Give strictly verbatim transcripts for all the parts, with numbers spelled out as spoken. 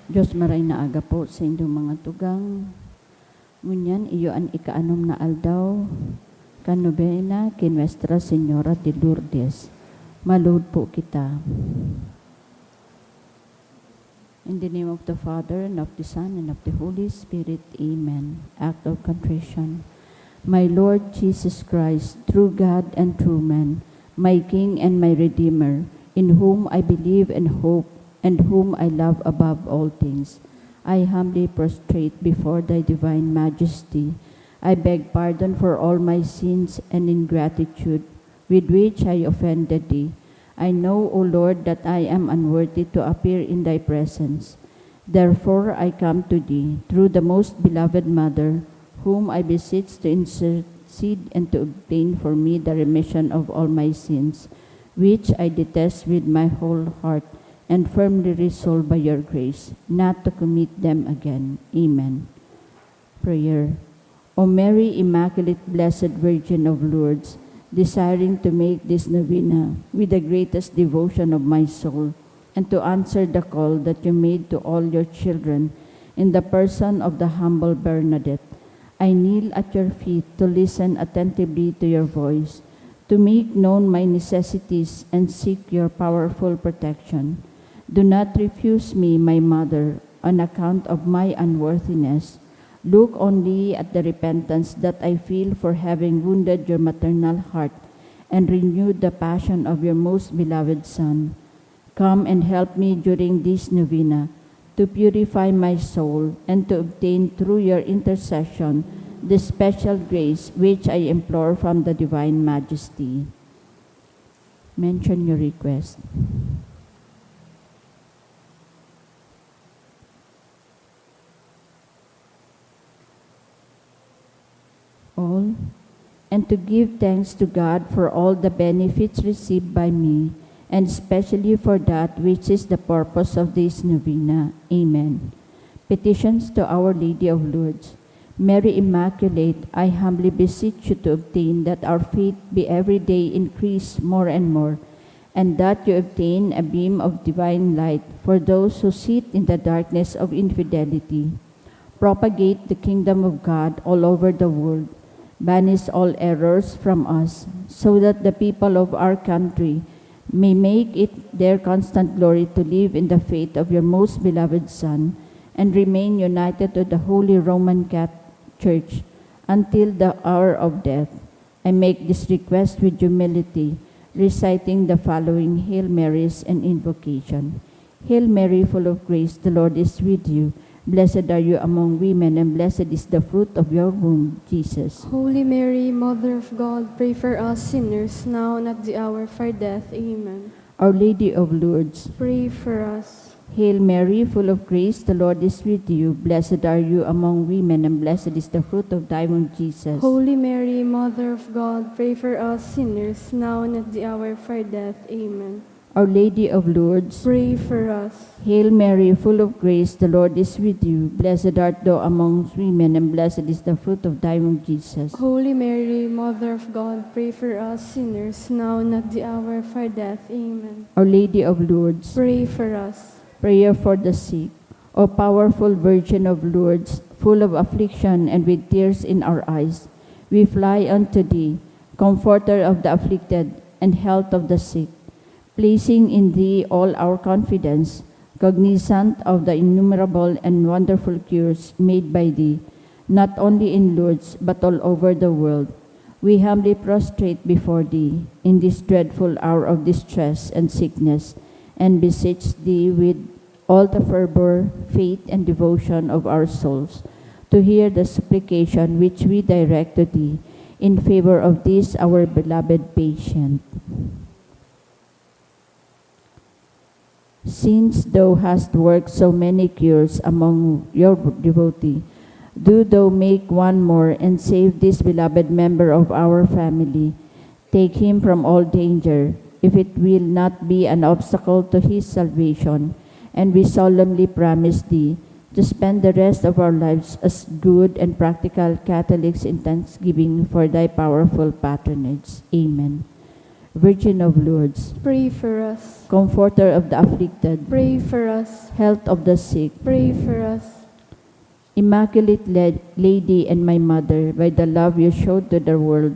Diyos, maray na aga po sa inyong mga tugang. Ngunyan, iyo an ikaanom na aldaw kan nobena ki Nuestra Señora de Lourdes. Maluhod po kita. In the name of the Father, and of the Son, and of the Holy Spirit. Amen. Act of Contrition. My Lord Jesus Christ, true God and true man, my King and my Redeemer, in whom I believe and hope, and whom I love above all things, I humbly prostrate before thy divine majesty. I beg pardon for all my sins and ingratitude with which I offended thee. I know, O Lord, that I am unworthy to appear in thy presence. Therefore I come to thee through the most beloved Mother, whom I beseech to intercede and to obtain for me the remission of all my sins, which I detest with my whole heart, and firmly resolve by your grace not to commit them again. Amen. Prayer. O Mary, Immaculate Blessed Virgin of Lourdes, desiring to make this novena with the greatest devotion of my soul, and to answer the call that you made to all your children in the person of the humble Bernadette, I kneel at your feet to listen attentively to your voice, to make known my necessities and seek your powerful protection. Do not refuse me, my mother, on account of my unworthiness. Look only at the repentance that I feel for having wounded your maternal heart and renewed the passion of your most beloved Son. Come and help me during this novena to purify my soul and to obtain through your intercession the special grace which I implore from the Divine Majesty. Mention your request. All, and to give thanks to God for all the benefits received by me, and especially for that which is the purpose of this novena. Amen. Petitions to Our Lady of Lourdes. Mary Immaculate, I humbly beseech you to obtain that our faith be every day increased more and more, and that you obtain a beam of divine light for those who sit in the darkness of infidelity. Propagate the kingdom of God all over the world. Banish all errors from us, so that the people of our country may make it their constant glory to live in the faith of your most beloved Son and remain united to the Holy Roman Catholic Church until the hour of death. I make this request with humility, reciting the following Hail Marys and invocation. Hail Mary, full of grace, the Lord is with you. Blessed are you among women, and blessed is the fruit of your womb, Jesus. Holy Mary, Mother of God, pray for us sinners, now and at the hour of our death. Amen. Our Lady of Lourdes, pray for us. Hail Mary, full of grace, the Lord is with you. Blessed are you among women, and blessed is the fruit of thy womb, Jesus. Holy Mary, Mother of God, pray for us sinners, now and at the hour of our death. Amen. Our Lady of Lourdes, pray for us. Hail Mary, full of grace, the Lord is with you. Blessed art thou amongst women, and blessed is the fruit of thy womb, Jesus. Holy Mary, Mother of God, pray for us sinners, now and at the hour of our death. Amen. Our Lady of Lourdes, pray for us. Prayer for the sick. O powerful Virgin of Lourdes, full of affliction and with tears in our eyes, we fly unto thee, comforter of the afflicted and health of the sick. Placing in thee all our confidence, cognizant of the innumerable and wonderful cures made by thee, not only in Lourdes but all over the world, we humbly prostrate before thee in this dreadful hour of distress and sickness, and beseech thee with all the fervor, faith, and devotion of our souls to hear the supplication which we direct to thee in favor of this our beloved patient. Since thou hast worked so many cures among your devotee, do thou make one more and save this beloved member of our family. Take him from all danger. If it will not be an obstacle to his salvation, and we solemnly promise thee to spend the rest of our lives as good and practical Catholics in thanksgiving for thy powerful patronage. Amen. Virgin of Lourdes, pray for us. Comforter of the afflicted, Pray for us. Health of the sick, Pray for us. Immaculate La- Lady and my Mother, by the love you showed to the world,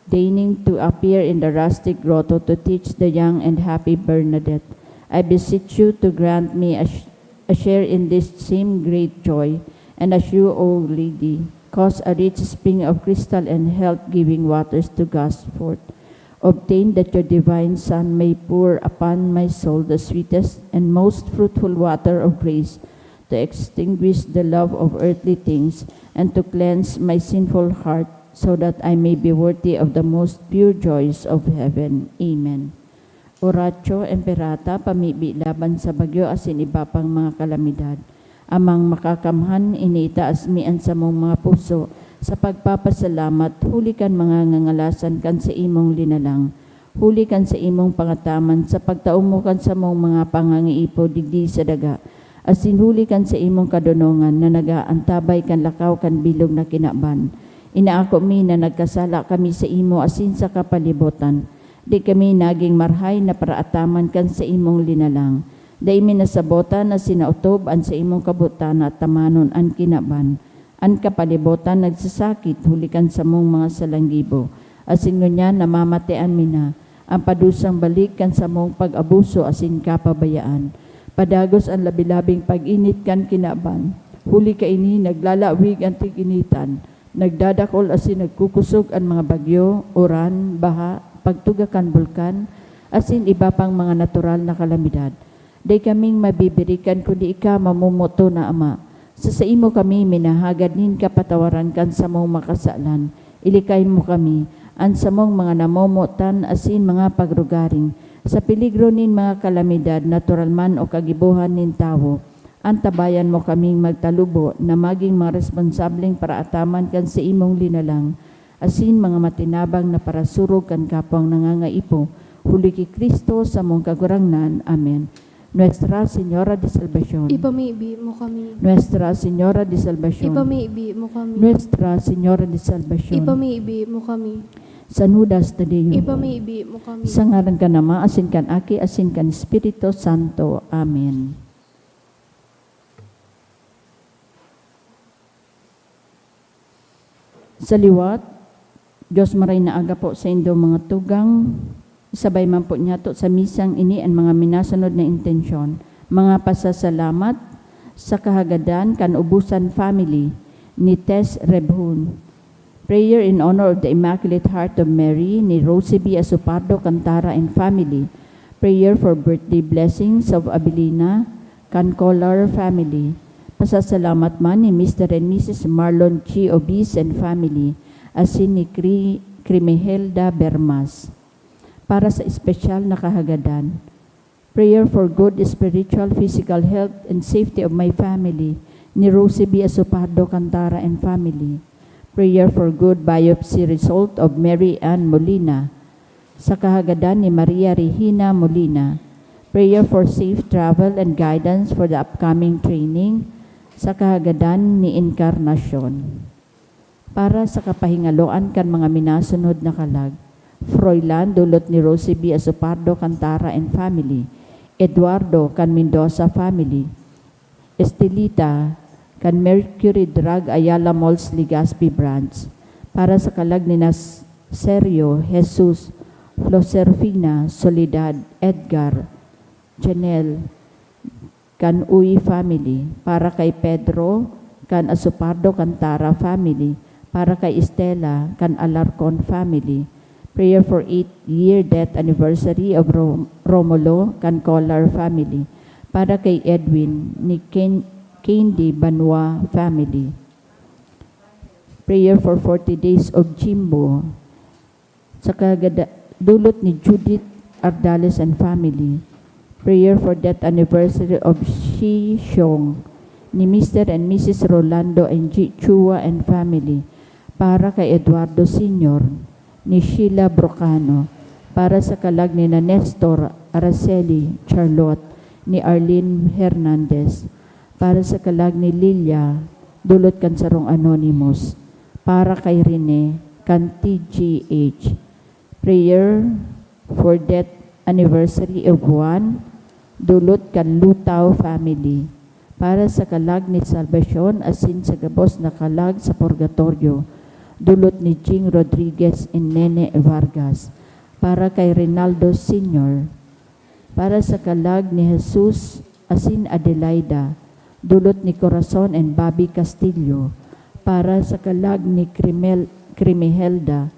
deigning to appear in the rustic grotto to teach the young and happy Bernadette, I beseech you to grant me a, sh- a share in this same great joy, and as you, O Lady, cause a rich spring of crystal and health-giving waters to gush forth, obtain that your divine Son may pour upon my soul the sweetest and most fruitful water of grace, to extinguish the love of earthly things, and to cleanse my sinful heart, so that I may be worthy of the most pure joys of heaven. Amen. Oratio Imperata, pamibi laban sa bagyo asin iba pang mga kalamidad. Amang Makakamhan, iniitaas mi an samong mga puso sa pagpapasalamat huli kan mga ngangalasan kan sa imong linalang, huli kan sa imong pangataman sa pagtao mo kan samong mga pangangaipo digdi sa daga, asin huli kan sa imong kadonongan na nagaantabay kan lakaw kan bilog na kinaban. Inaako mi na nagkasala kami sa imo asin sa kapalibotan. Di kami naging marhay na paraataman kan sa imong linalang. Dai mi nasabotan na sinaotob an sa imong kabotan na tamanon an kinaban. An kapalibotan nagsasakit huli kan samong mga salanggibo, asin ngunyan namamatean mi na an padusang balik kan samong pag-abuso asin kapabayaan. Padagos an labi-labing pag-init kan kinaban, huli kaini naglalawig an tig-initan, nagdadakol asin nagkukosog an mga bagyo, uran, baha, pagtuga kan bulkan, asin iba pang mga natural na kalamidad. Dai kaming mabibirikan kundi ika mamomoton na Ama. Sa saimo kami minahagad nin kapatawaran kan samong makasalan. Ilikay mo kami, an samong mga namomotan asin mga pagrugaring, sa peligro nin mga kalamidad, natural man o kagibohan nin tawo. Antabayan mo kaming magtalubo na magin mga responsableng paraataman kan sa imong linalang, asin mga matinabang na parasurog kan kapwang nangangaipo, huli ki Cristo, samong Kagurangnan. Amen. Nuestra Señora de Salvacion. Ipamibi mo kami. Nuestra Señora de Salvacion. Ipamibi mo kami. Nuestra Señora de Salvacion. Ipamibi mo kami. Sanudas ta Deo. Ipamibi mo kami. Sa ngaran kan Ama, asin kan Aki, asin kan Espiritu Santo. Amen. Sa liwat, Dios maray na aga po saindo, mga tugang. Isabay man po niyato sa misang ini an mga minasunod na intensyon, mga pasasalamat sa kahagadan kan Ubusan family ni Tess Rebhon. Prayer in honor of the Immaculate Heart of Mary ni Rosie B. Asopardo Cantara and family. Prayer for birthday blessings of Abilina Cancolar family. Pasasalamat man ni Mister and Missus Marlon G. Obis and family, asin ni Cri- Crimihelda Bermas. Para sa espesyal na kahagadan, prayer for good spiritual, physical health and safety of my family, ni Rosie B. Asopardo Cantara and family. Prayer for good biopsy result of Mary Ann Molina, sa kahagadan ni Maria Regina Molina. Prayer for safe travel and guidance for the upcoming training, sa kahagadan ni Encarnacion. Para sa kapahingaloan kan mga minasunod na kalag, Froilan, dulot ni Rosie B. Asopardo Cantara and family, Eduardo kan Mendoza family, Estelita kan Mercury Drug Ayala Malls Legazpi Branch, para sa kalag ni Nas- Sergio, Jesus, Floserfina, Soledad, Edgar, Janelle, kan Uy family, para kay Pedro, kan Asopardo Cantara family, para kay Estela, kan Alarcon family. Prayer for eighth year death anniversary of Ro- Romulo, kan Collar family, para kay Edwin, ni Ken- Candy Banwa family. Prayer for forty days of Jimbo, sa kagada- dulot ni Judith Ardales and family. Prayer for death anniversary of Shi Xiong, ni Mister and Missus Rolando and Ji Chua and family, para kay Eduardo Senior, ni Sheila Brocano, para sa kalag ni na Nestor, Araceli, Charlotte, ni Arlene Hernandez, para sa kalag ni Lilia, dulot kan sarong anonymous, para kay Rene, kan T G H. Prayer for death anniversary of one, dulot kan Lutao family, para sa kalag ni salbasyon asin sa gabos na kalag sa purgatoryo, dulot ni Jing Rodriguez and Nene Vargas, para kay Rinaldo Senior, para sa kalag ni Jesus asin Adelaida, dulot ni Corazon and Bobby Castillo, para sa kalag ni Crimel-, Crimihelda,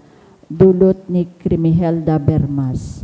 dulot ni Crimihelda Bermas.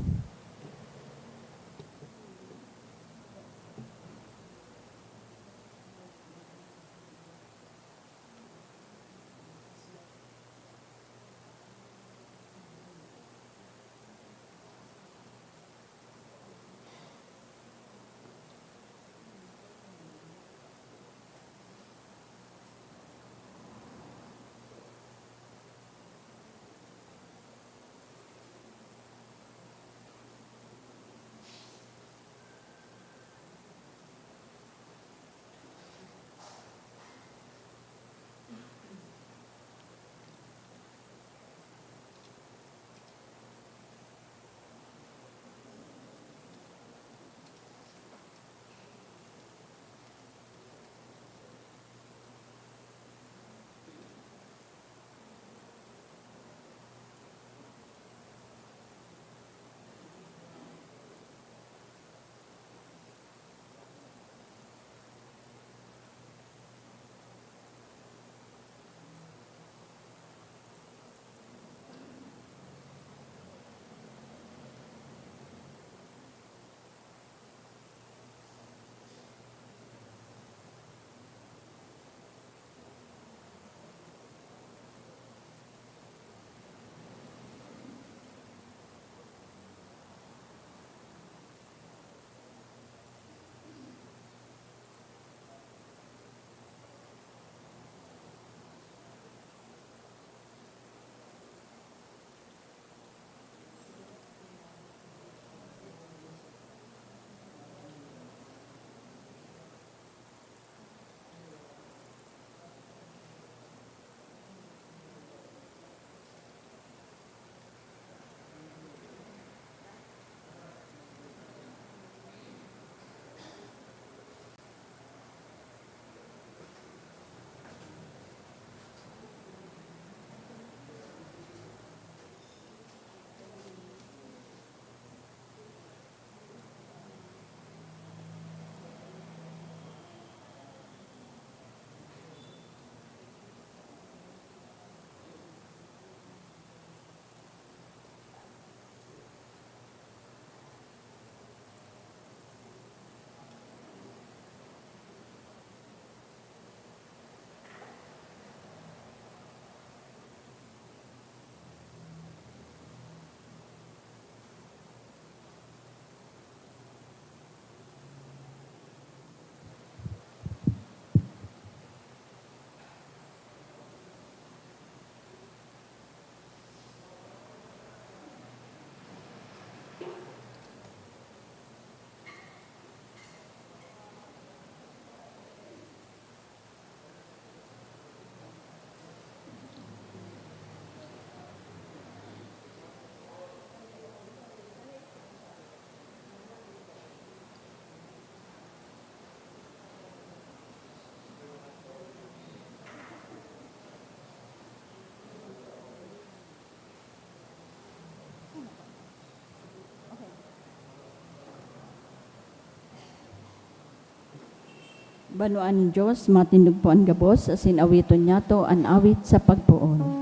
Banwaan nin Dios, matindog po an gabos, asin awiton niyato an awit sa pagpoon.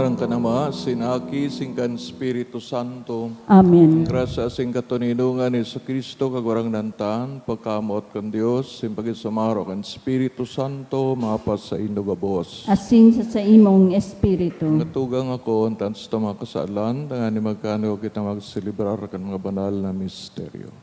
Ngaran kan Ama, sin Aki, sin kan Espiritu Santo. Amen. Grasya sin katoninongan ni Jesu-Cristo, Kagurangnan ta, pagkamoot kan Dios, sin pakisumaro kan Espiritu Santo, mapasaindo gabos. Asin sa saimong espiritu. Mga tugang ako, an taas ta mga kasalan, tanganing magkano kita magselebrar kan mga banal na misteryo.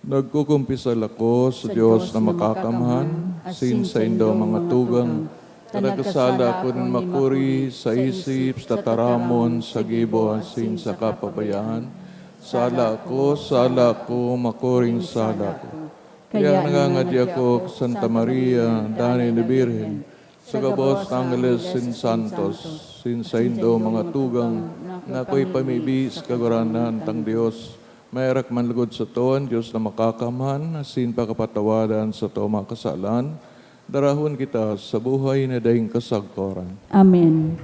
Nagkukumpisal ako sa Dios na makakamhan, asin saindo mga tugang, ta nagkasala ako nin makuri sa isip, sa tataramon, sa gibo, asin sa kapabayaan. Sala ako, sala ako, makuring sala ako. Kaya nangangadya ako, Santa Maria, danay na Birhen, sa gabos na angheles sin santos, sin saindo mga tugang, na ako'y pamibi sa Kagurangnan tang Dios. Maherak man lugod sato an Dios na makakamhan, asin pakapatawadan sato mga kasalan, darahon kita sa buhay na daing kasagkoran. Amen.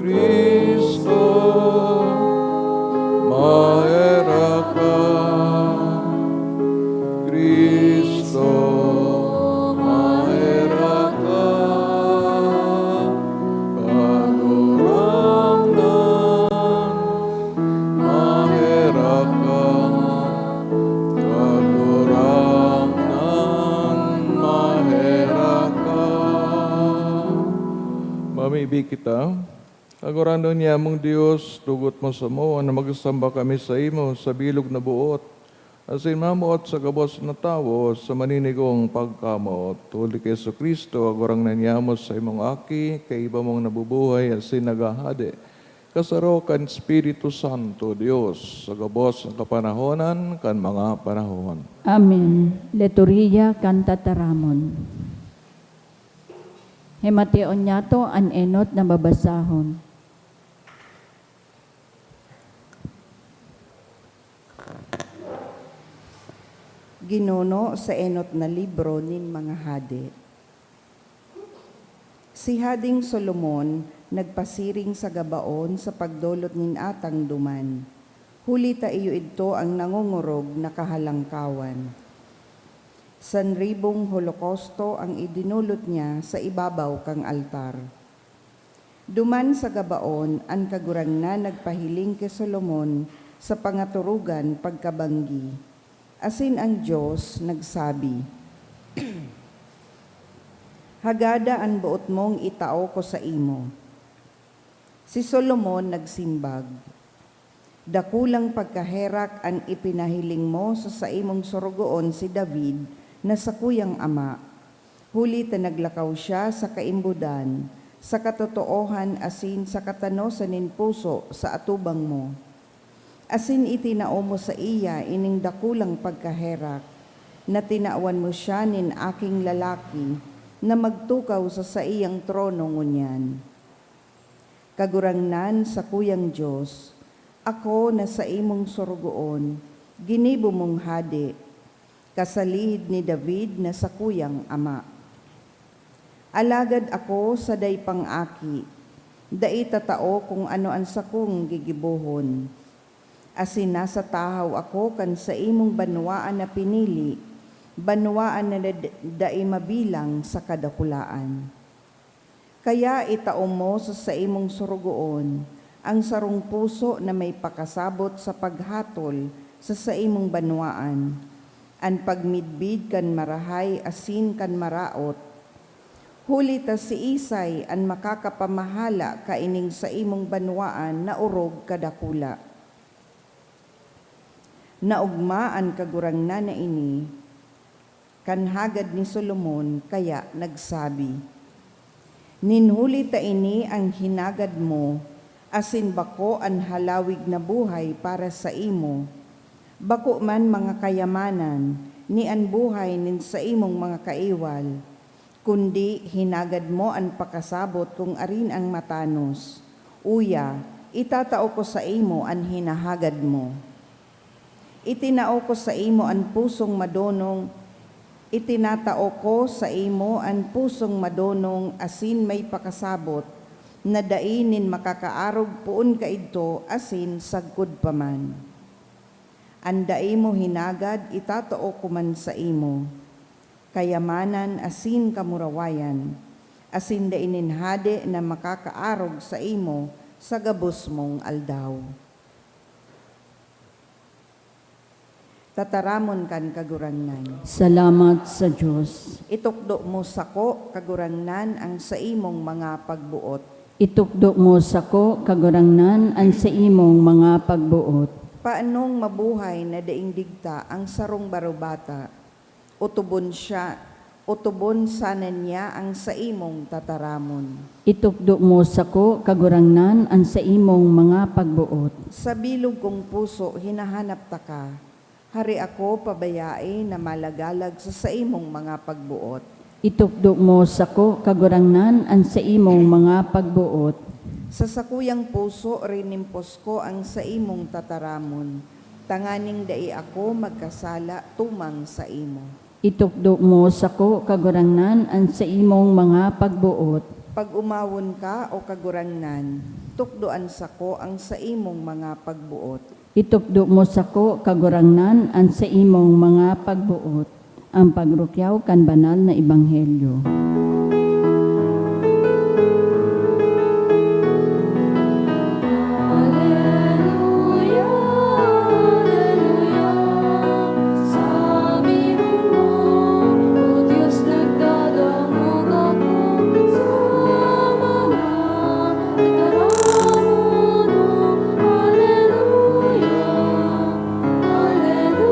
Cristo, maherak ka. Cristo, maherak ka. Kagurangnan, maherak ka. Kagurangnan, maherak ka. Mamibi kita. Kagurangnan niamong Dios, tugot mo samo na magsamba kami saimo sa bilog na boot, asin mamoot sa gabos na tawo sa maninigong pagkamoot. Huli ki Jesu-Cristo, Kagurangnan niamo, saimong Aki, kaiba mong nabubuhay asin naghahade, kasaro kan Espiritu Santo, Dios, sa gabos na kapanahonan kan mga panahon. Amen. Liturhiya kan Tataramon. Himation niyato an enot na babasahon. Ginuno sa enot na libro nin mga hade. Si Hading Solomon nagpasiring sa Gabaon sa pagdolot nin atang duman, huli ta iyo idto an nangongorog na kahalangkawan. Sanribong holokausto an idinolot niya sa ibabaw kan altar. Duman sa Gabaon, an Kagurangnan nagpahiling ki Solomon sa pangaturugan pagkabanggi, asin an Dios nagsabi, "Hagada an boot mong itao ko saimo." Si Solomon nagsimbag, "Dakulang pagkaherak an ipinahiling mo sa saimong sorogoon si David na sakuyang ama, huli ta naglakaw siya sa kaimbodan, sa katotoohan asin sa katanosan nin puso sa atubang mo. Asin itinao mo saiya ining dakulang pagkaherak, na tinawan mo siya nin aking lalaki na magtukaw sa saiyang trono ngunyan. Kagurangnan, sakuyang Dios, ako na saimong sorogoon, ginibo mong hade, kasalihid ni David na sakuyang ama. Alagad ako sadai pang aki, dai tatao kun ano an sakong gigibohon. Asin nasa tahaw ako kan saimong banwaan na pinili, banwaan na da-, dai mabilang sa kadakulaan. Kaya itao mo sa saimong sorogoon an sarong puso na may pakasabot sa paghatol sa saimong banwaan, an pagmidbid kan marahay asin kan maraot, huli ta siisay an makakapamahala kaining saimong banwaan na orog kadakula?" Naogma an Kagurangnan na ini kan hagad ni Solomon, kaya nagsabi, "Nin huli ta ini an hinagad mo, asin bako an halawig na buhay para saimo, bako man mga kayamanan ni an buhay nin saimong mga kaiwal, Kundi hinagad mo an pakasabot kun arin ang matanos. Uya, itatao ko saimo an hinahagad mo. Itinao ko saimo an pusong madonong, itinatao ko saimo an pusong madonong asin may pakasabot, na dai nin makakaarog poon kaidto asin sagkod pa man. An dai mo hinagad itatao ko man saimo, kayamanan asin kamurawayan, asin dai nin hade na makakaarog saimo sa gabos mong aldaw. Tataramon kan Kagurangnan. Salamat sa Dios. Itukdo mo sako, Kagurangnan, ang saimong mga pagboot. Itukdo mo sako, Kagurangnan, an saimong mga pagboot. Paanong mabuhay na daing digta ang sarong barobata? Otobon siya, otobon sana niya ang saimong tataramon. Itukdo mo sako, Kagurangnan, an saimong mga pagboot. Sa bilog kong puso, hinahanap taka. Hari ako, pabayae na malagalag sa saimong mga pagboot. Itukdo mo sako, Kagurangnan, an saimong mga pagboot. Sa sakuyang puso, rinimpos ko ang saimong tataramon, tanganing dai ako magkasala tumang saimo. Itukdo mo sako, Kagurangnan, an saimong mga pagboot. Pag-omawon ka, O Kagurangnan, tukdoan sako ang saimong mga pagboot. Itukdo mo sako, Kagurangnan, an saimong mga pagboot. Ang pagrukyaw kan banal na ebanghelyo. Aleluya, aleluya. Sabihon mo, O Dios, nagdadangog ako sa mga tataramon mo. Aleluya, aleluya,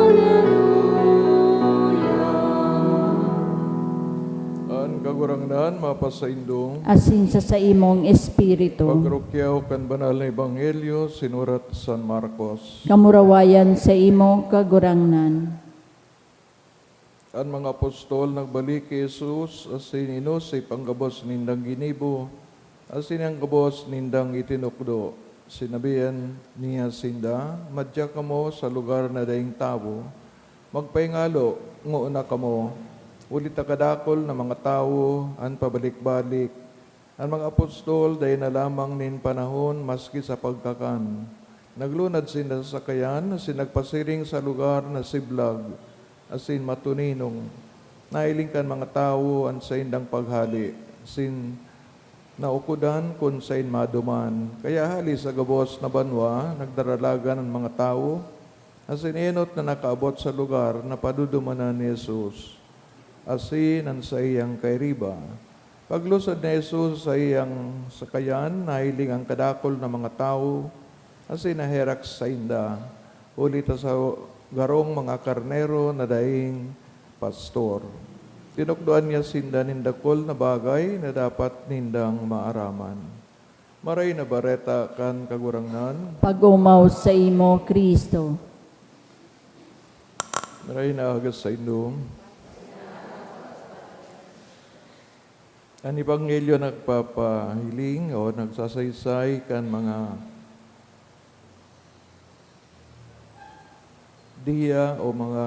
aleluya. An Kagurangnan mapasaindo. Asin sa saimong espiritu. Pagrukyaw kan banal na ebanghelyo sinurat San Marcos. Kamurawayan saimo, Kagurangnan. An mga apostol nagbalik ki Jesus asin inosip an gabos nindang ginibo asin an gabos nindang itinukdo. Sinabihan niya sinda, "Madya kamo sa lugar na daing tawo, magpahingalo ngona kamo, huli ta kadakul na mga tawo an pabalik-balik." An mga apostol dai na lamang nin panahon maski sa pagkakan. Naglunad sinda sa sakayan asin nagpasiring sa lugar na siblag asin matuninong. Nahiling kan mga tawo an saindang paghale, asin naukodan kun saen maduman. Kaya hale sa gabos na banwa, nagdaralagan an mga tawo, asin enot na nakaabot sa lugar na padudumanan ni Jesus asin an saiyang kairiba. Paglusad ni Jesus sa saiyang sakayan, nahiling an kadakul na mga tawo asin naherak sainda, huli ta sa garong mga karnero na daing pastor. Tinukdoan niya sinda nin dakul na bagay na dapat nindang maaraman. Maray na Bareta kan Kagurangnan. Pag-omaw saimo, Cristo. Maray na aga saindo. An Ebanghelyo nagpapahiling o nagsasaysay kan mga diya o mga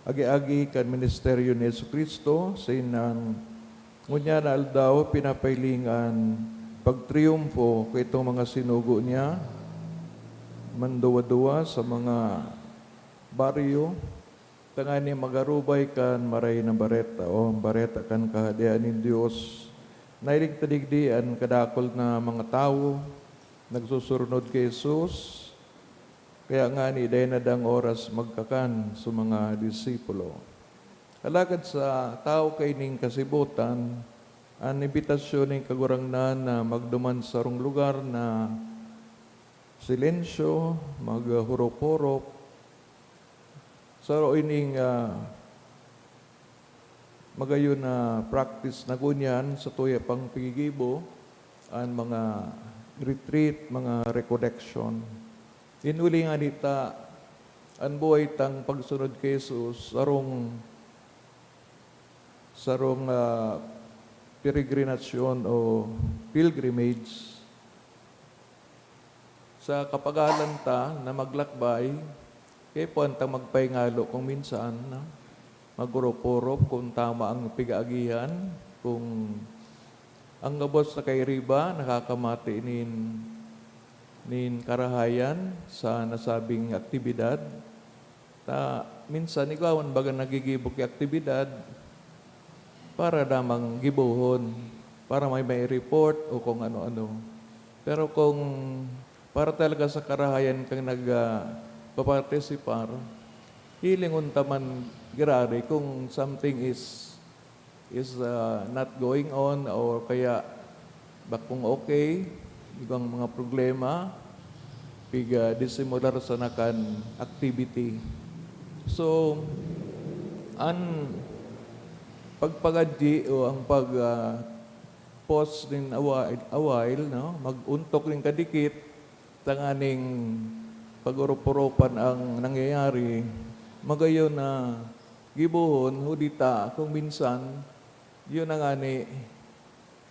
agi-agi kan ministeryo ni Jesu-Cristo, sainang ngunyan na aldaw pinapahiling an pagtriyumfo kaitong mga sinugo niya, manduwa-duwa sa mga baryo, tanganing mag-arubay kan Maray na Bareta o Bareta kan Kahadean nin Dios. Nahiling ta digdi an kadakul na mga tawo nagsusurnod ki Jesus, kaya ngani dai nadang oras magkakan sa mga disipulo. Alagad sa tawo kaining kasibutan, an imbitasyon nin Kagurangnan na magduman sa sarong lugar na silensyo, maghurop-hurop, saro ining, ah, magayon na practice na ngunyan sa tuya pang paggigibo, an mga retreat, mga recollection. Hinuli ngani ta, an buhay tang pagsunod ki Jesus, sarong, sarong, ah, peregrinasyon o pilgrimage. Sa kapagalan ta na maglakbay, kaipuhan tang magpahingalo kung minsan, no? Mag-orop-orop kung tama ang pig-aagihan, kung ang gabos na kairiba nakakamati nin, nin karahayan sa nasabing aktibidad. Ta, minsan, igwa man baga nagigibo ki aktibidad para lamang gibohon, para may mai-report o kung ano-ano. Pero kung para talaga sa karahayan kang nag, ah, papartisipar, hilingon ta man giraray kung something is, is, ah, not going on o kaya bakong okay, igwang mga problema, piga-disimular sana kan activity. So, an pagpagadyi o ang pag, ah, pause nin a while, a while, no? Mag-ontok nin kadikit, tanganing pag-orop-oropan ang nangyayari, magayon na gibohon, huli ta kung minsan, yun na ngani,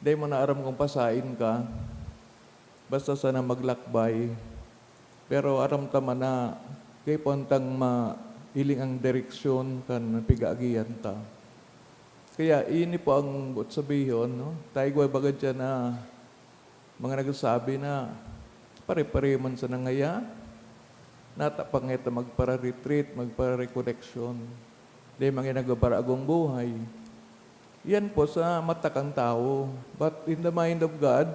dai mo na aram kung pasain ka, basta sana maglakbay. Pero aram ta man na kaipuhan tang mahiling ang direksyon kan pig-aagihan ta. Kaya ini po ang buot sabihon, no? Ta igwa baga diyan na mga nagsasabi na pare-pareho man sana ngaya, nata pa ngaya ta magpara-retreat, magpara-recollection. Dai man ngaya nagbabaragong buhay. Yan po sa mata kan tawo. But in the mind of God,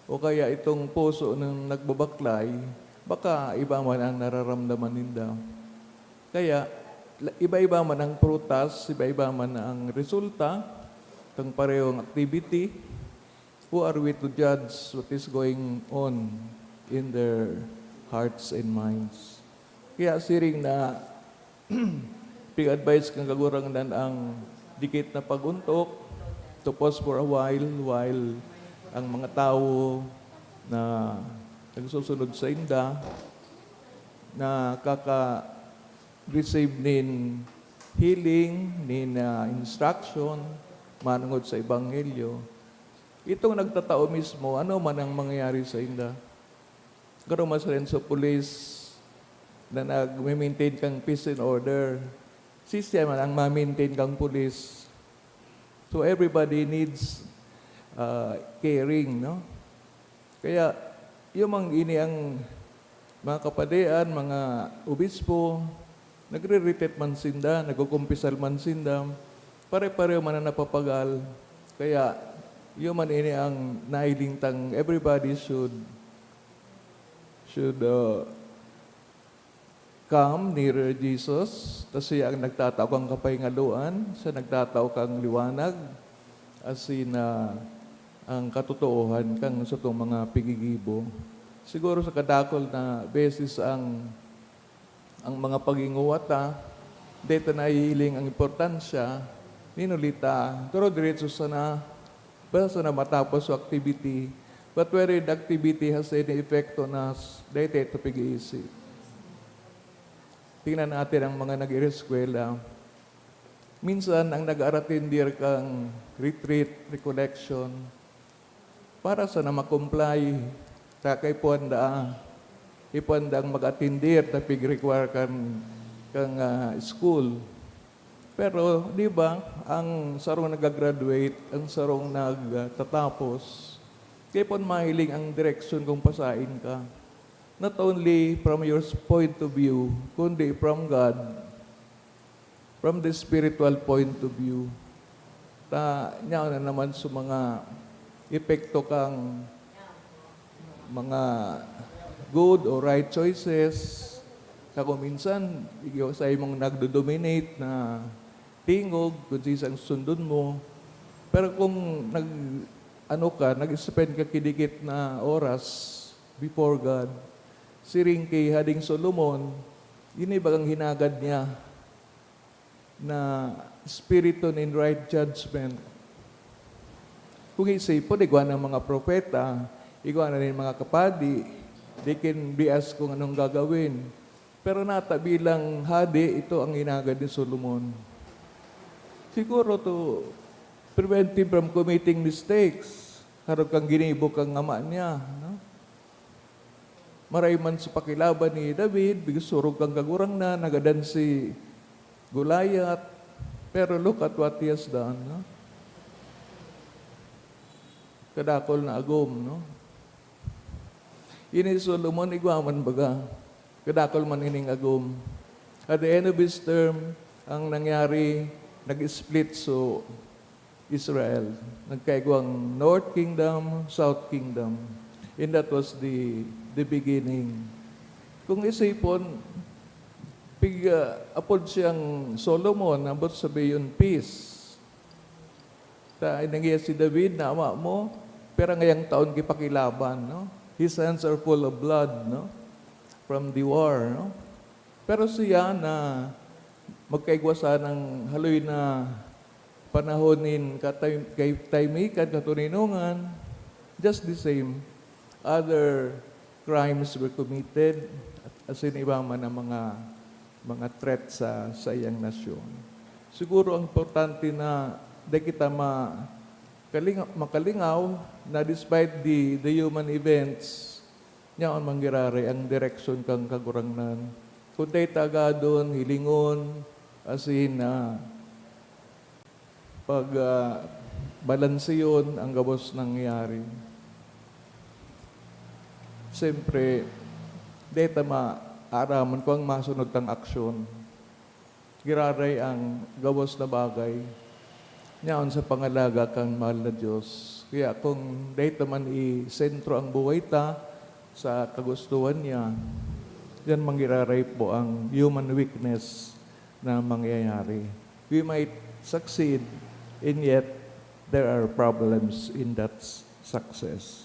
o kaya itong puso ng nagbabaklay, baka iba man ang nararamdaman ninda. Kaya, la-, iba-iba man ang prutas, iba-iba man ang resulta, kang parehong activity, who are we to judge what is going on in their hearts and minds? Kaya siring na pig-advise kan Kagurangnan ang dikit na pag-ontok, to pause for a while, while ang mga tawo na nagsusunod sainda nakaka-receive nin healing, nin, ah, instruction manongod sa ebanghelyo. Itong nagtatao mismo, ano man ang mangyayari sainda? Garo man siya rin sa pulis na nagme-maintain kang peace and order. Siya man ang ma-maintain kang pulis. So, everybody needs, ah, caring, no? Kaya, yung mang ini ang mga kapadian, mga obispo, nagre-retreat man sinda, nagkukumpisal man sinda, pare-pareho man na napapagal. Kaya, yun man ini ang nahiling tang everybody should, should, uh, come nearer Jesus, ta siya ang nagtatao kang kapahingaluan, siya nagtatao kang liwanag, asin, ah, ang katotoohan kang satong mga piggigibo. Siguro sa kadakul na beses ang, ang mga paghinguwat ta, dai ta nahihiling ang importansya, ninulita, pero diretso sana, basta sana matapos yung activity. But whether the activity has any effect on us, dai ta ito pig-iisip. Tingnan natin ang mga nag-ireskwela. Minsan, ang nag-aaratindir kang retreat, recollection, para sana ma-comply, ta kaipuhan daa, ipuhan daang mag-atindir ta pig-require kan, kan, ah, school. Pero, di ba, ang sarong nagga-graduate, ang sarong nagtatapos, kaipuhan mahiling ang direksyon kung pasain ka. Not only from your point of view, kundi from God, from the spiritual point of view. Ta, nyaon na naman sa mga epekto kang mga good o right choices. Sa kung minsan, iyo sa imong nagdo-dominate na tingog, kung sisang sundon mo. Pero kung nag, ano ka, nag-spend ka kidikit na oras before God, siring ki Hading Solomon, ini bagang hinagad niya na espiritu nin right judgment. Kung isipon, igwa ng mga propeta, igwa na nin mga kapadi, they can be asked kung anong gagawin. Pero nata bilang hadi, ito ang hinagad ni Solomon. Siguro to, Prevent him from committing mistakes. Harong kan ginibo kan ama niya, no? Maray man sa pakilaban ni David, bigsurog kan Kagurangnan, nagadan si Goliath. Pero look at what he has done, no? Kadakol na agom, no? Ini si Solomon, igwa man baga. Kadakol man ining agom. At the end of his term, ang nangyari, nag-split so Israel. Nagkaigwang North Kingdom, South Kingdom. And that was the, the beginning. Kung isipon, pig, ah, apod siyang Solomon, ambot sabiyon, peace. Ta, nangiya si David na ama mo, pero ngayang taon kipakilaban, no? His hands are full of blood, no? From the war, no? Pero siya na magkaigwa sa nang haloy na panahon nin katay-, kay-, taymikan, katoninongan, just the same, other crimes were committed, at asin iba man ang mga, mga threat sa, sa iyang nasyon. Siguro ang importante na di kita ma-, kalinga-, makalingaw na despite the, the human events, yaon man giraray ang direksyon kan Kagurangnan. Kung dai ta agadon, hilingon, asin, ah, pag, ah, balanseyon ang gabos nangyayari. Siyempre, dai ta maaramon kung ang masunod tang aksyon. Giraray ang gabos na bagay, nyaon sa pangalaga kan mahal na Dios. Kaya kung dai ta man isentro ang buhay ta sa kagustuhan niya, diyan man giraray po ang human weakness na mangyayari. We might succeed, and yet there are problems in that s-, success.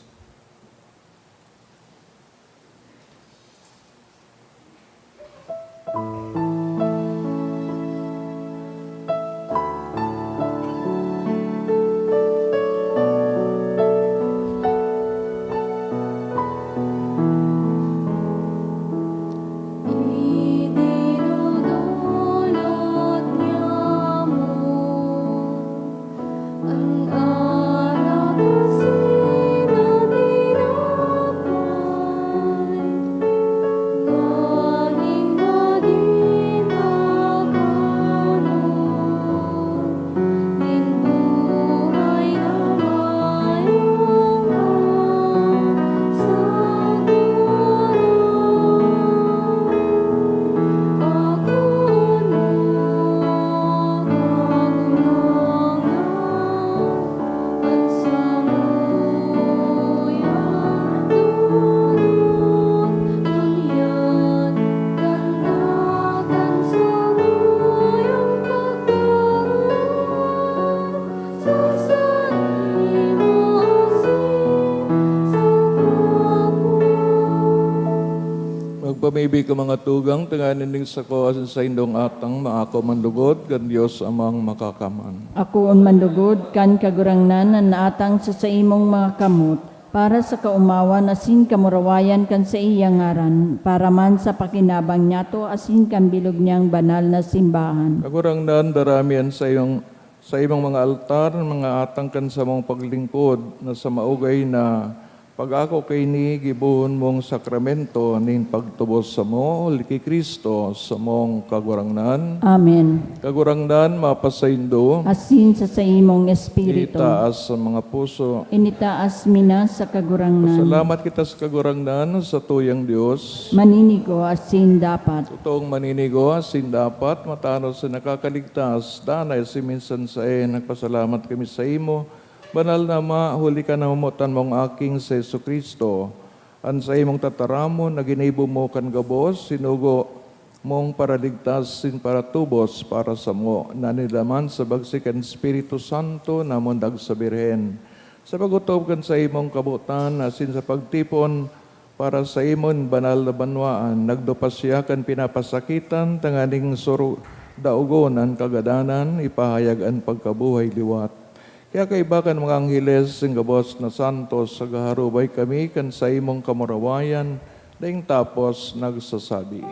Magpamibi ka, mga tugang, tanganing sako asin saindong atang maako man lugod kan Dios Amang Makakamhan. Akoon man lugod kan Kagurangnan an naatang sa saimong mga kamot, para sa kaomawan asin kamurawayan kan saiyang ngaran, para man sa pakinabang niyato asin kan bilog niyang banal na simbahan. Kagurangnan, darami an saiyong, saimong mga altar, mga atang kan samong paglingkod, na sa maugay na pag-ako kaini, gibohon mong sakramento nin pagtubos samo, huli ki Cristo, samong Kagurangnan. Amen. Kagurangnan, mapasaindo. Asin sa saimong espiritu. Itaas sa mga puso. Initaas mi na sa Kagurangnan. Pasalamat kita sa Kagurangnan, sa tuyang Dios. Maninigo asin dapat. Totoong maninigo asin dapat, matanos na nakakaligtas, danay si minsan saen, nagpasalamat kami sa imo, Banal na Ama, huli kan namomotan mong Aking si Jesu-Cristo. An saimong tataramon na ginibo mo kan gabos, sinugo mong paraligtas sin paratubos para samo, na nilaman sa bagsik kan Espiritu Santo na mundag sa Birhen. Sa pag-otob kan saimong kabotan asin sa pagtipon para saimong banal na banwaan, nagdupa siya kan pinapasakitan tanganing suru-, daogon an kagadanan, ipahayag an pagkabuhay liwat. Kaya kaiba kan mga angheles, sing gabos na santos, naghaharubay kami kan saimong kamurawayan, daing tapos nagsasabi,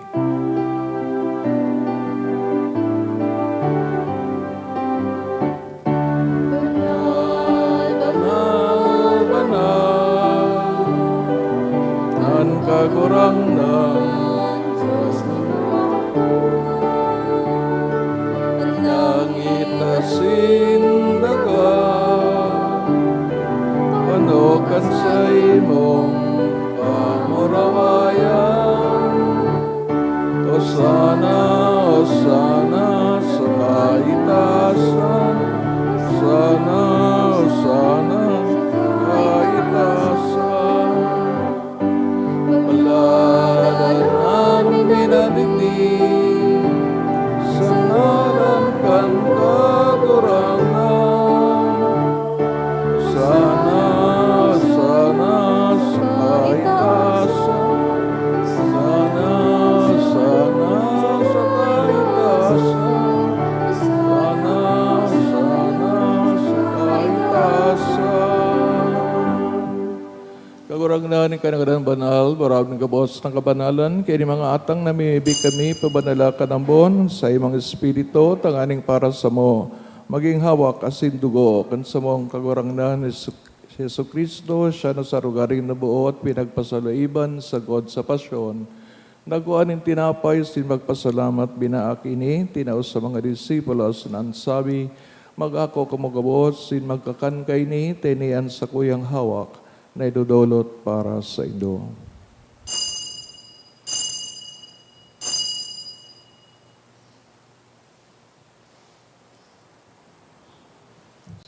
Kagurangnan, langit asin daga, ano kan saimong kamurawayan. Osana, Osana sa kaitaasan. Osana, Osana sa kaitaasan. Palad an minadigdi sa ngaran kan Kagurangnan. Sana, sana sa kaitaasan. Sana, sana sa kaitaasan. Sana, sana sa kaitaasan. Kagurangnan nin kangadan banal, barab nin gabos na kabanalan, kaya nin mga atang namimibi kami, pabanala ka nambon sa imong Espiritu, tanganing para samo magin hawak asin dugo kan samong Kagurangnan, Jesu-, Jesu-Cristo. Siya na sa rogaring naboot, pinagpasalaiban sagkod sa pasyon, nagkua nin tinapay asin magpasalamat, binaak ini, tinao sa mga disipulos, na an sabi, "Mag-ako kamo gabos asin magkakan kaini, ta ini an sakuyang hawak na idodolot para saindo."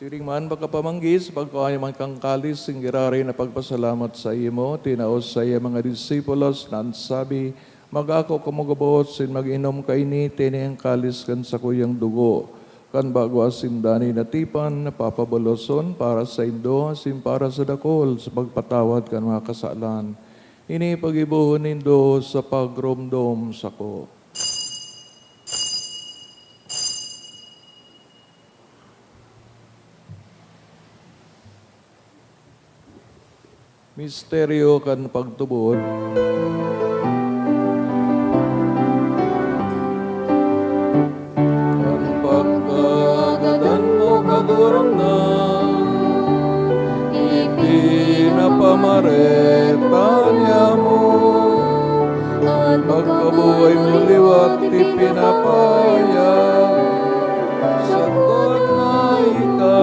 Siring man, pagkapamanggi, sa pagkua niya man kan kalis, asin giraray na pagpasalamat saimo, tinao sa iya mga disipulos, na an sabi, "Mag-ako kamo gabos, asin mag-inom kaini, ta ini an kalis kan sakuyang dugo, kan bago asin danay na tipan, na papaboloson para saindo, asin para sa dakul, sa pagpatawad kan mga kasalan. Ini paggibohon nindo sa pagromdom sako." Misteryo kan pagtubod. An pagkagadan mo, Kagurangnan, ipinapamareta niamo. An pagkabuhay mo liwat ipinapahayag, sagkod na ika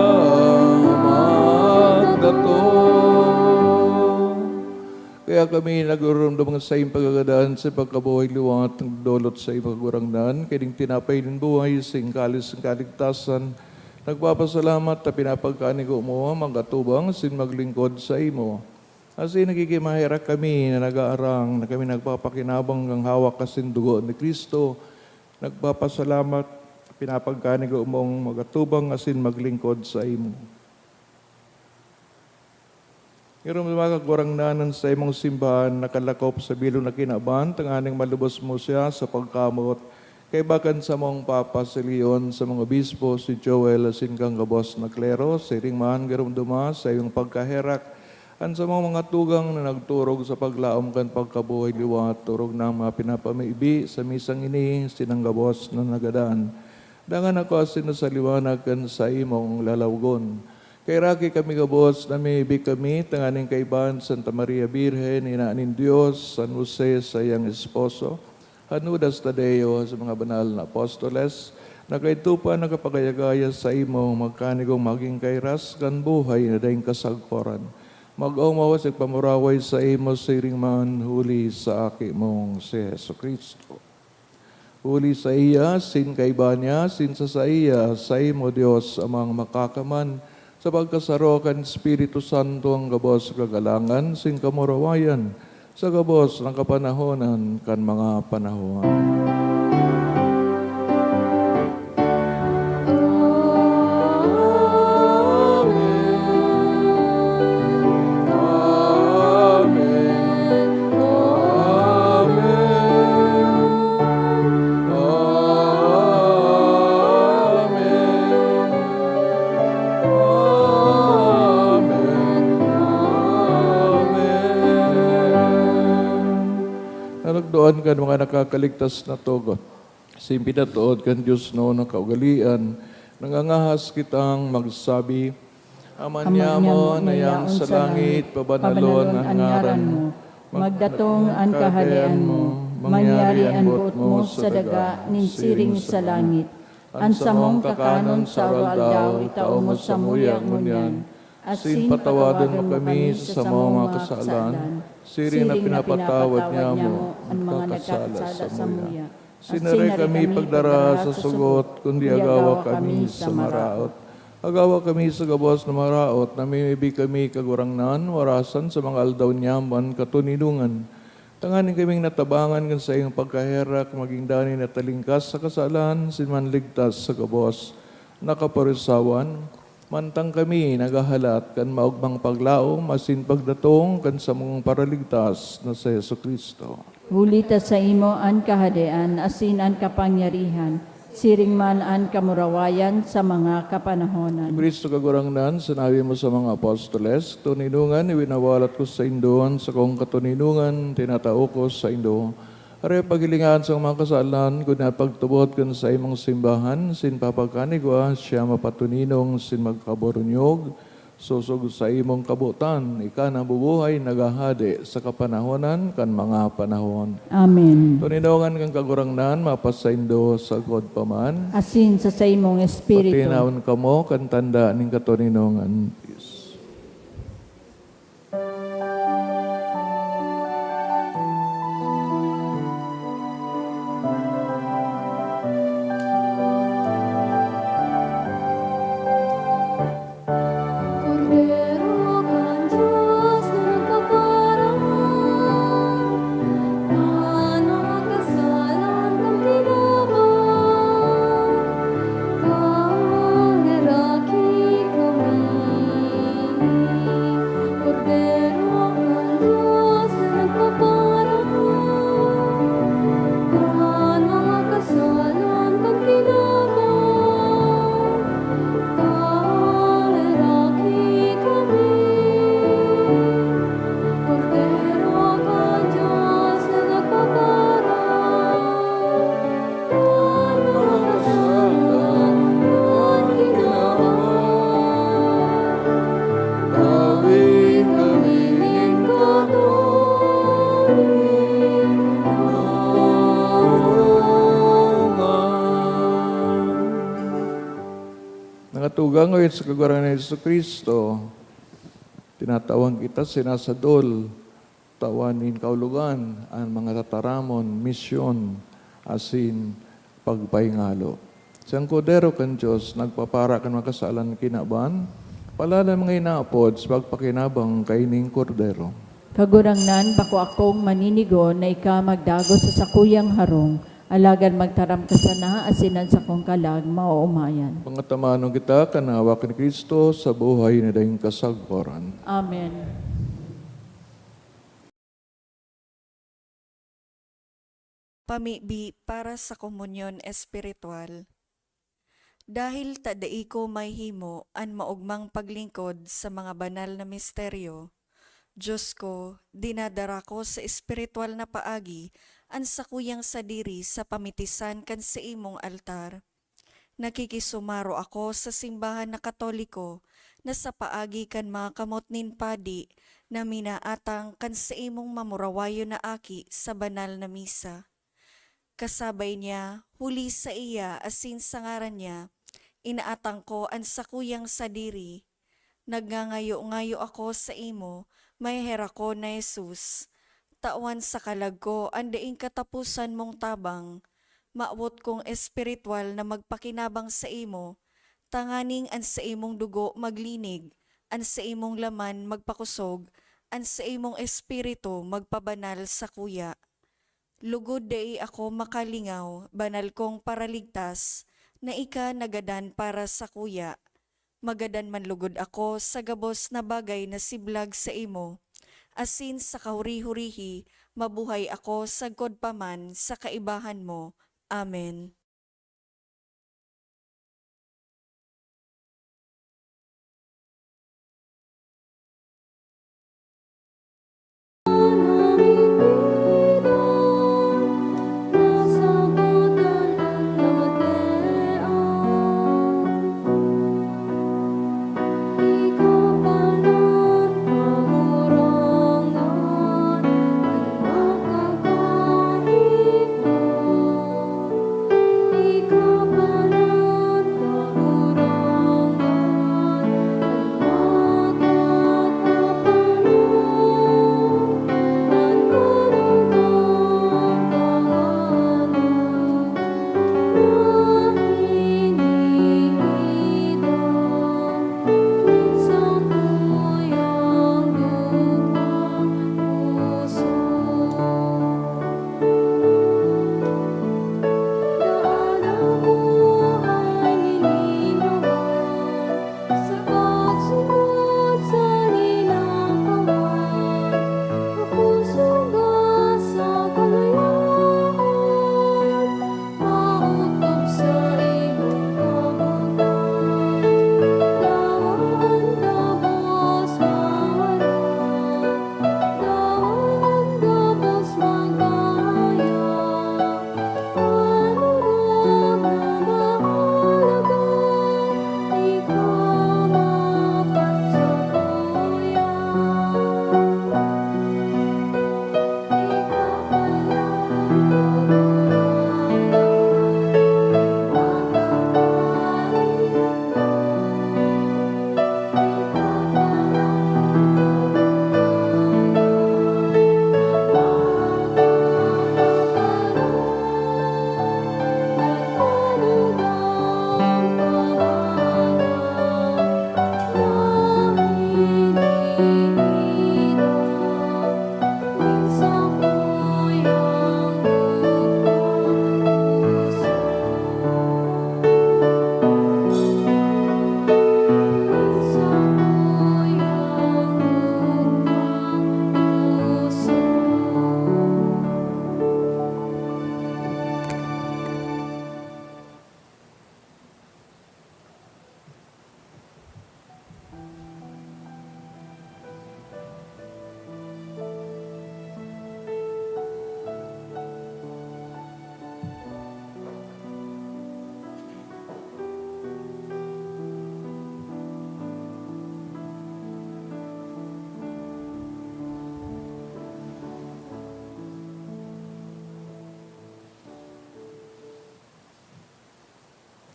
magdatong. Kaya kami nagdodoromdom kan saiyang pagkagadan sa pagkabuhay liwat, nagdodolot sa iyo, Kagurangnan, kaning tinapay nin buhay, asin kalis nin kaligtasan. Nagpapasalamat ta pinapagkanigo mo mag-atubang asin maglingkod saimo. Asin naghihimaherak kami na nag-aarang na kami nagpapakinabang kan hawak asin dugo ni Cristo. Nagpapasalamat, pinapagkanigo mong mag-atubang asin maglingkod saimo. Ngunyan, Kagurangnan, an saimong simbahan nakalakop sa bilog na kinaban, tanganing malubos mo siya sa pagkamot, kaiba kan samong Papa, si Leon, samong obispo, si Joel, asin kan gabos na klero. Siring man, giromdoma sa iyong pagkaherak an samong mga tugang na nagturog sa paglaom kan pagkabuhay liwat, orog na mga pinapamibi sa misang ini sinang gabos na nagadan. Dangan ako asin na sa liwanag kan saimong lalawogon. Kaheraki kami gabos, namimibi kami tanganing kaiba an Santa Maria Birhen, Ina nin Dios, San Jose, saiyang esposo, kan Judas Tadeo, sa mga banal na apostoles, na kaidto pa nakapagaya-gaya saimo, magkanigong magin kairas kan buhay na daing kasagkoran. Mag-omaw asin pamamuraway saimo siring man huli sa Aki mong si Jesu-Cristo. Huli saiya, asin kaiba niya, asin sa saiya, saimo, Dios Amang Makakaman, sa pagkasaro kan Espiritu Santo, an gabos kagalangan asin kamurawayan, sa gabos na kapanahonan kan mga panahon. Amen. Amen. Amen. Amen. Amen. Amen. Nalagdoan kan mga nakakaligtas na tugot. Asin pinatood kan Dios na kaugalean, nangangahas kitang magsabi, Ama niamo na yaon sa langit, pabanalon an ngaran mo. Magdatong an Kahadean mo, mangyari an boot mo sa daga nin siring sa langit. An samong kakanon sa aroaldaw itao mo samuya ngunyan, asin patawadon mo kami sa samong mga kasalan, siring na pinapatawad niamo an mga nagkakasala samuya. Asin dai kami pagdara sa sugot, kundi agawa kami sa maraot. Agawa kami sa gabos na maraot, namimibi kami, Kagurangnan, warasan sa mga aldaw niamo an katoninongan. Tanganing kaming natabangan kan saimong pagkaherak, magin danay na talingkas sa kasalan, asin manligtas sa gabos na kaparisawan, mantang kami naghahalat kan maogmang paglaom asin pagdatong kan samong Paraligtas na si Jesu-Cristo. Huli ta saimo an kahadean asin an kapangyarihan, siring man an kamurawayan sa mga kapanahonan. Cristo Kagurangnan, sinabi mo sa mga apostoles, "Toninongan, iwinawalat ko saindo an sakong katoninongan, tinatao ko saindo." Aray paghilingaan sa mga kasalan, kundi pagtubod kan saimong simbahan, asin papagkanigwa siya mapatoninong asin magkaburunyog, sosog sa imong kabotan, ika na bubuhay, naghahade sa kapanahonan kan mga panahon. Amen. Toninongan kan Kagurangnan, mapasaindo sagkod pa man. Asin sa saimong espiritu. Patinaon kamo kan tanda nin katoninongan. Peace. Kordero kan Dios na nagpaparang kan mga kasalan kan tinawan, paheraki kami. Kordero kan Dios na nagpaparang kan mga kasalan kan tinawan, paheraki kami. Kordero kan Dios na nagpaparang kan mga kasalan kan tinawan, tawi kami nin katoninongan. Mga tugang, ngayon sa Kagurangnan Jesu-Cristo, tinatawan kita, sinasadol, tawan nin kaulugan an mga tataramon, misyon, asin pagpahingalo. Siyang Kordero kan Dios, nagpapara kan mga kasalan kinaban, paladan mga inaapod sa pagpakinabang kaining Kordero. Kagurangnan, bako akong maninigo na ika magdagos sa sakuyang harong, alagad magtaram ka sana asin an sakong kalag maoomayan. Pangatamanong kita kan hawak ni Cristo sa buhay na daing kasagwaran. Amen. Pamibi para sa komunyon espiritual. Dahil ta dai ko mahihimo an maogmang paglingkod sa mga banal na misteryo, Dios ko, dinadara ko sa espiritual na paagi an sakuyang sadiri sa pamitisan kan saimong altar. Nakikisumaro ako sa simbahan na Katoliko na sa paagi kan mga kamot nin padi na minaatang kan saimong mamurawayon na aki sa banal na misa. Kasabay niya, huli saiya asin sa ngaran niya, inaatang ko an sakuyang sadiri. Nagngangayo-ngayo ako saimo, maheherak ko na Jesus, tawan sa kalag ko an daing kataposan mong tabang. Mawot kong espiritual na magpakinabang saimo, tanganing an saimong dugo maglinig, an saimong laman magpakosog, an saimong espiritu magpabanal sakuya. Lugod dai ako makalingaw, banal kong Paraligtas, na ika nagadan para sakuya. Magadan man lugod ako sa gabos na bagay na siblag saimo, asin sa kahuri-hurihi mabuhay ako sagkod pa man sa kaibahan mo. Amen.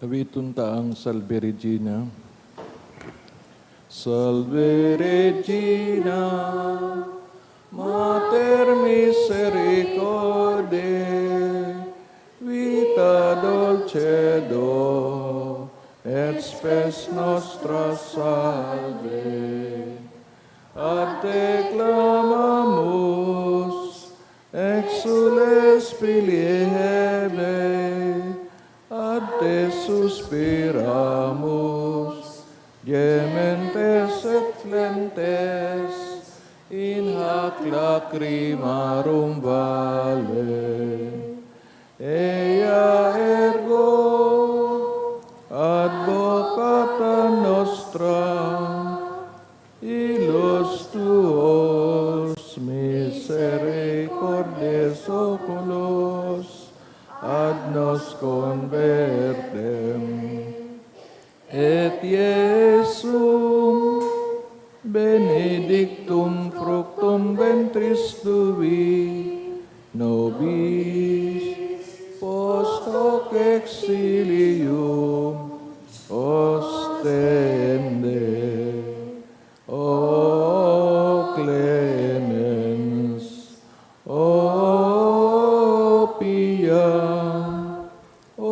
Awiton ta ang Salve Regina. Salve Regina, Mater misericordiae, vita dulcedo et spes nostra salve. Ad te clamamus, exsules filii Hevae, ad te suspiramus, gementes et flentes in hac lacrimarum vale. Ea ergo advocata nostra, illos tuos misericordes oculos ad nos convertem. Et Iesum benedictum fructum ventris tui, nobis post hoc exilium ostende. O clemens, o pia, O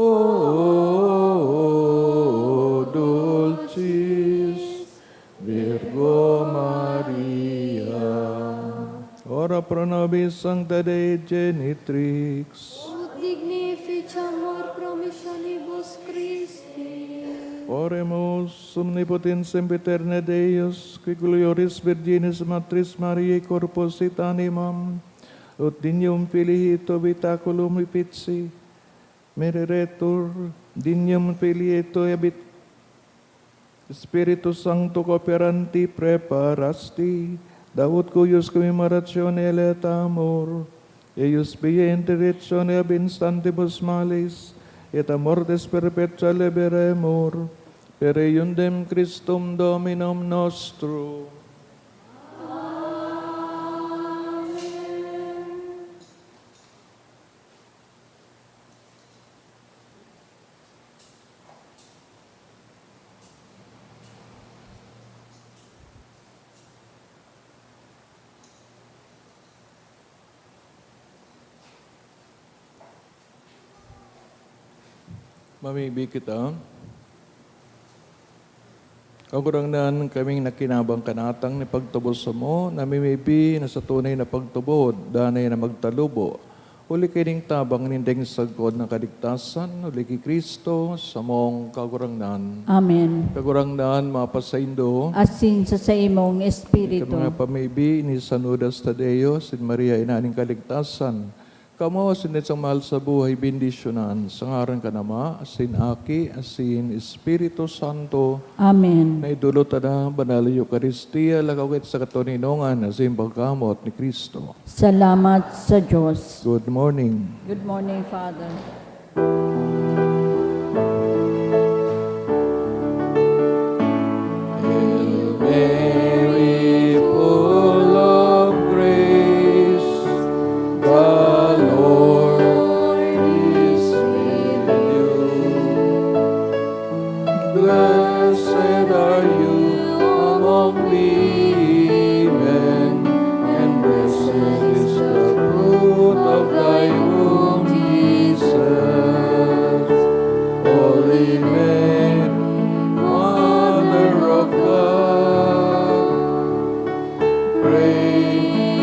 dulcis Virgo Maria. Ora pro nobis Sancta Dei Genitrix. Ut dignificamur promissionibus Christi. Oremus. Omnipotens sempiterna Deus, qui gloriosae Virginis Matriz Mariae corpus et animam, ut dignum filii tuae habitaculum effici, Mereretur dignum filii tuae habit Spiritu Sancto, cooperanti preparasti, da ut cuius commemorationem aleatamur, eius viae interruptione ab instantibus malis, et a mortis perpetua liberemur, per eundem Christum Dominum nostrum. Mamibi kita. Kagurangnan, kaming nakinabang kan atang na ipagtubod samo, namimibi na sa tunay na pagtubod, danay na magtalubo, huli ki ning tabang ninding sagkod na kaligtasan, huli ki Cristo, samong Kagurangnan. Amen. Kagurangnan, mapasaindo. Asin sa saimong espiritu. Kan mga pamibi ni San Judas Tadeo, sin Maria, ina nin kaligtasan, kamo asin dai mahal sa buhay, bendisyonan sa ngaran kan Ama, asin Aki, asin Espiritu Santo. Amen. Naidolot ta na banal na Eukaristia, lakaw ki sa katoninongan asin pagkamoot ni Cristo. Salamat sa Diyos. Good morning. Good morning, Father. Hail Mary, full of grace, the Lord is with you. Blessed are you among women, and blessed is the fruit of thy womb, Jesus. Holy Mary, Mother of God, pray